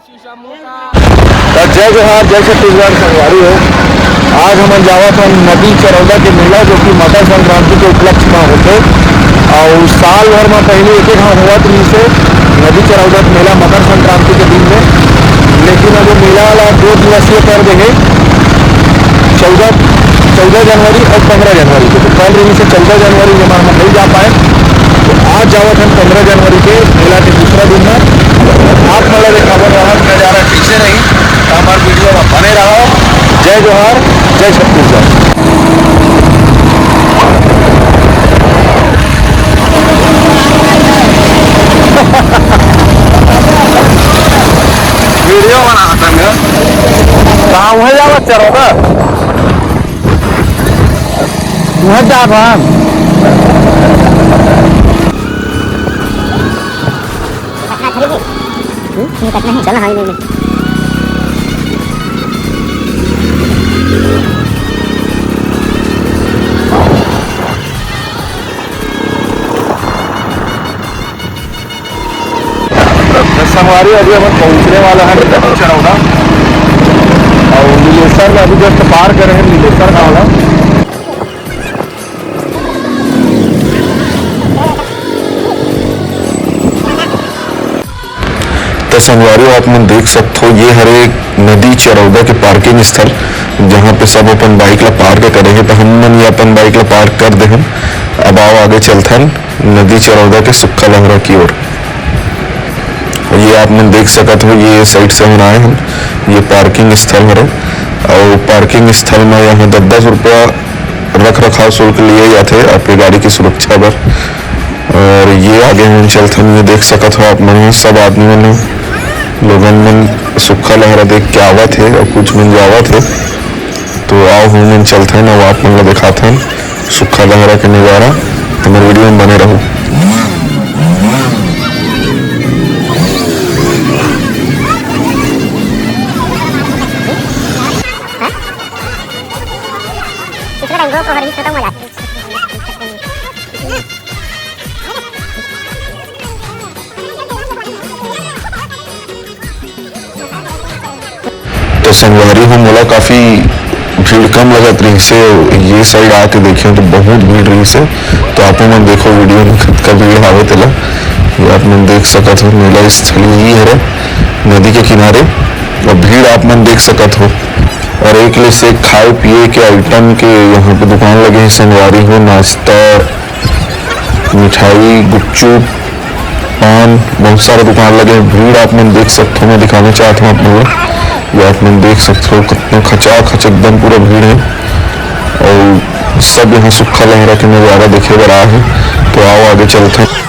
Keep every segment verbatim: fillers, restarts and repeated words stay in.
त जय जोहार, जय छत्तीसगढ़, संगवारी हो। आज हमन जावत हन नदी चरौदा के मेला, जो कि मकर संक्रांति के उपलक्ष्य म होथे। अउ साल भर म पहिली एके घांव होवत रिहिस हे नदी चरौदा के मेला मकर संक्रांति के दिन में, लेकिन अब ये मेला ला दो दिवसीय कर दे हे, चौदह, चौदह जनवरी अउ पंद्रह जनवरी के। तो कल रिहिस हे चौदह जनवरी, जेमा हम नइ जा पाए। तो आज जावत हन पंद्रह जनवरी के मेला के दूसरा दिन में। आप मन ला देखाबो वहाँ के नजारा कैसे रही, तो हमार वीडियो में बने रहो। जय जोहार, जय छत्तीसगढ़। वीडियो बनावत हन। कहाँ हुए जावत चलो ना? वहाँ जा रहा। संगवारी, अभी हमन पहुँचने वाला हन चरौदा। अउ नीलेसर में अभी just पार करे हैं नीलेसर गाँव ला। त संगवारी, आप मन देख सकत हो, ये हरे नदी चरौदा के पार्किंग स्थल, जहाँ पे सब अपन बाइक ला पार्क करे हे। त हम मन ये अपन बाइक ला पार्क कर दे हन। अब आओ, आगे चलथन नदी चरौदा के सुक्खा लहरा की ओर। ये आप मन देख सकत हो, ये साइड से हमन आए हन, ये पार्किंग स्थल हरे। अउ पार्किंग स्थल में यहाँ दस दस रुपया रख रखाव शुल्क लिए जाथे आपके गाड़ी की सुरक्षा बर। अउ ये आगे हमन चलथन, ये देख सकत हो आप मन, सब आदमी मन, लोगन मन सुक्खा लहरा देख के आवत हे अउ कुछ मन जावत हे। तो आओ, हमन चलथन अउ आप मन ला देखाथन सुक्खा लहरा के नजारा। हमर वीडियो में बने रहो। तो संगवारी हो, मोला काफी भीड़ कम लगत रहिस हे। ये साइड आके देखे तो बहुत भीड़ रहिस हे। तो आपो मन देखो वीडियो में कतका भीड़ हावे तेला। ये आप मन देख सकत हो, मेला स्थल यही हरे नदी के किनारे। और भीड़ आप मन देख सकत हो। और एक ले से खाए पिए के आइटम के यहाँ पे दुकान लगे हैं संगवारी हो, नाश्ता, मिठाई, गुपचुप, पान, बहुत सारा दुकान लगे हैं। भीड़ आप मन देख सकत हो, मैं दिखाना चाहत हूँ आप मन ला। ये आप मन देख सकत हो, कितना खचा खच एकदम पूरा भीड़ है। और सब यहाँ सुक्खा लहरा के नजारा देखे बर आए हैं। तो आओ, आगे चलते हैं।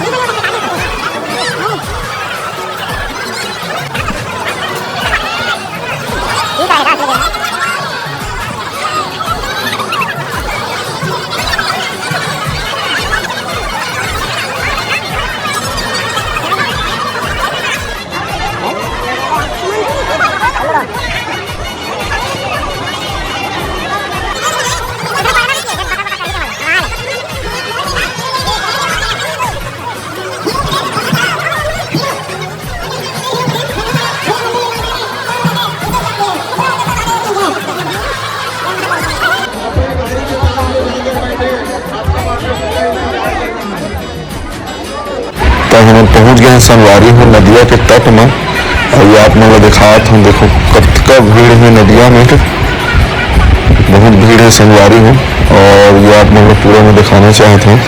त हमन पहुंच गए हैं संगवारी हो नदिया के तट में। और ये आप मन ला दिखात हूँ, देखो कतका भीड़ है नदिया में, बहुत भीड़ है संगवारी हो। और ये आप मन ला पूरा मैं दिखाना चाहत हूँ,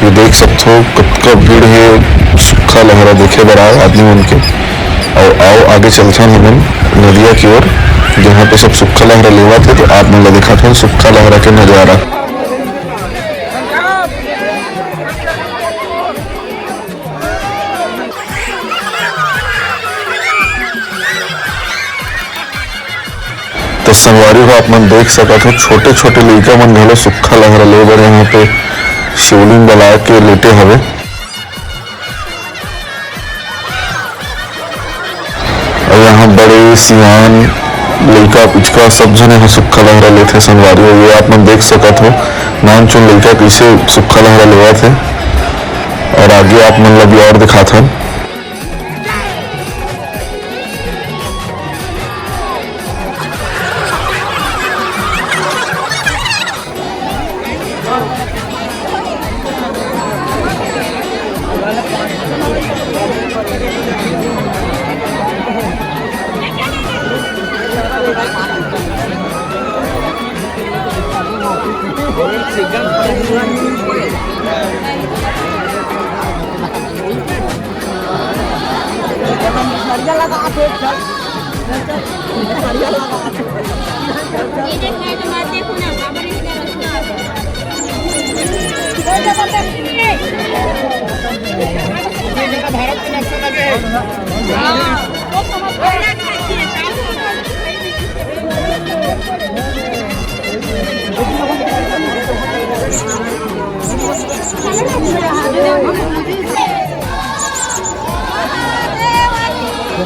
ये देख सकत हो कतका भीड़ है सुक्खा लहरा देखे बर आए आदमी मन के। और आओ आगे चलथन हमन नदिया की ओर, जहाँ पे सब सुक्खा लहरा लेवत है। तो आप मन ला दिखात हूँ सुक्खा लहरा के नजारा। तो संगवारी हो, आप मन देख सकत हो, छोटे-छोटे लइका मन घलो सुक्खा लहरा ले बर यहाँ पे शिवलिंग बना के लेटे हवे। और यहाँ बड़े, सियान, लइका, पिचका सब झन यहाँ सुक्खा लहरा लेथे संगवारी हो। ये आप मन देख सकत हो, नानचुन लइका कइसे सुक्खा लहरा लेवत हे। और आगे आप मन ला भी और दिखाथन। ये देख, मैं तो बात देखो ना, बाबर इनका रखना। भारत के नक्शा लगे हैं। हाँ, वो समझ में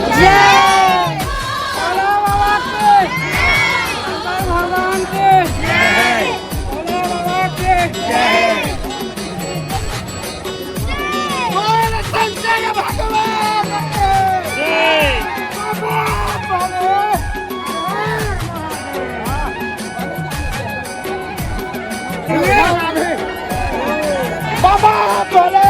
जय। भोले बाबा की। शंकर भगवान की। भोले बाबा की। बोल शंकर भगवान की। जय। बाबा भोले। बाबा भोले।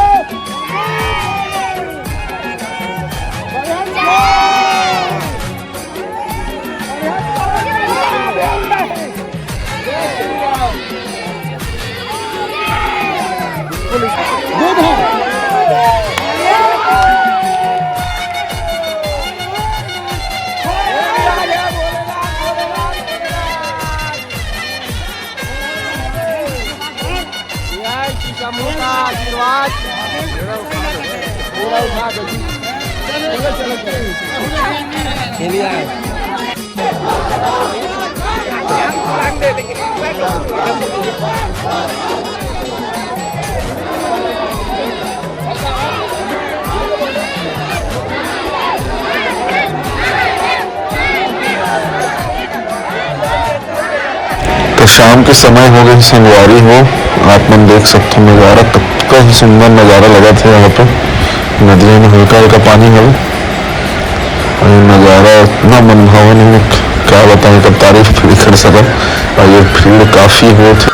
जय श्री शंभू का आशीर्वाद। पूरा उठा दो जी। चलिए आए। तो शाम के समय हो गए, संगवारी हो, आप मन देख सकते हो नज़ारा, कतका ही सुंदर नज़ारा लगत है यहाँ पे। नदिया में हल्का हल्का पानी हवे, और ये नज़ारा इतना मनभावन है, क्या बताएं, कब तारीफ भी कर सकत। और ये भीड़ काफ़ी होत है।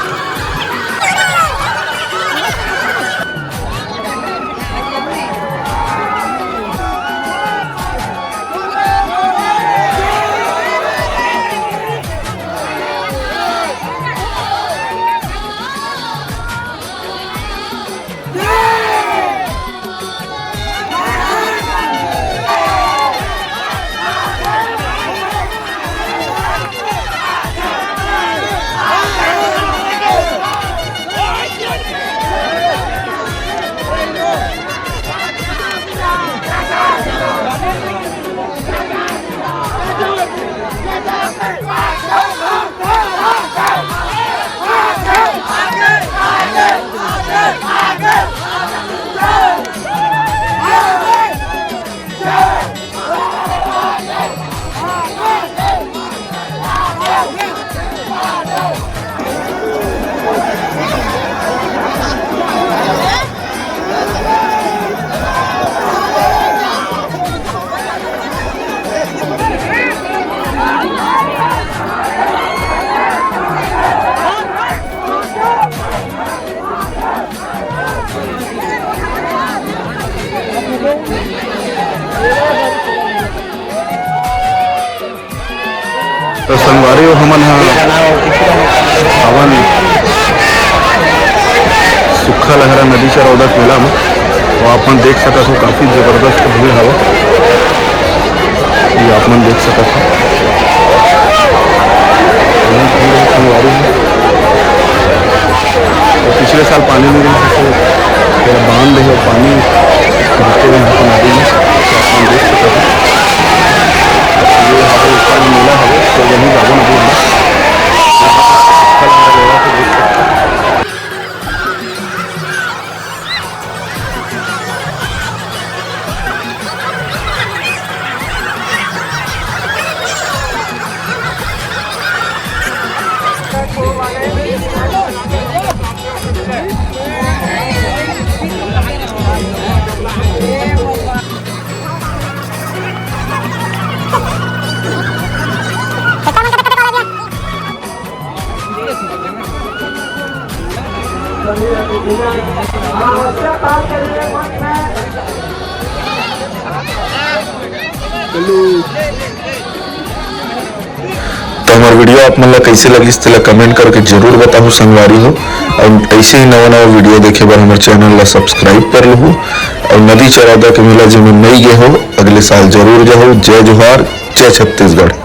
तो संगवारी हो, हमन ह हवन सुक्खा लहरा नदी चरौदा के मेला में, तो आप मन देख सकत हो, काफी जबरदस्त भीड़ हवे। ये आप मन देख सकत हो, बहुत भीड़ है संगवारी हो। तो पिछले साल पानी नहीं रही, तो फिर बांध रहे हो, पानी भरते हुए यहाँ पे नदी में, तो आप मन देख सकते हो। ये हमारे ऊपर मेला है, तो यहीं जाबो नदी में। तो हमर वीडियो आप मन ला कइसे लगिस, तेला कमेंट करके जरूर बताहू संगवारी हो। अउ ऐसे ही नवा नवा वीडियो देखे बर हमर चैनल ला सब्सक्राइब कर लहू। अउ नदी चरौदा के मेला जेमन नइ गे हो, अगले साल जरूर जाहू। जय जोहार, जय छत्तीसगढ़।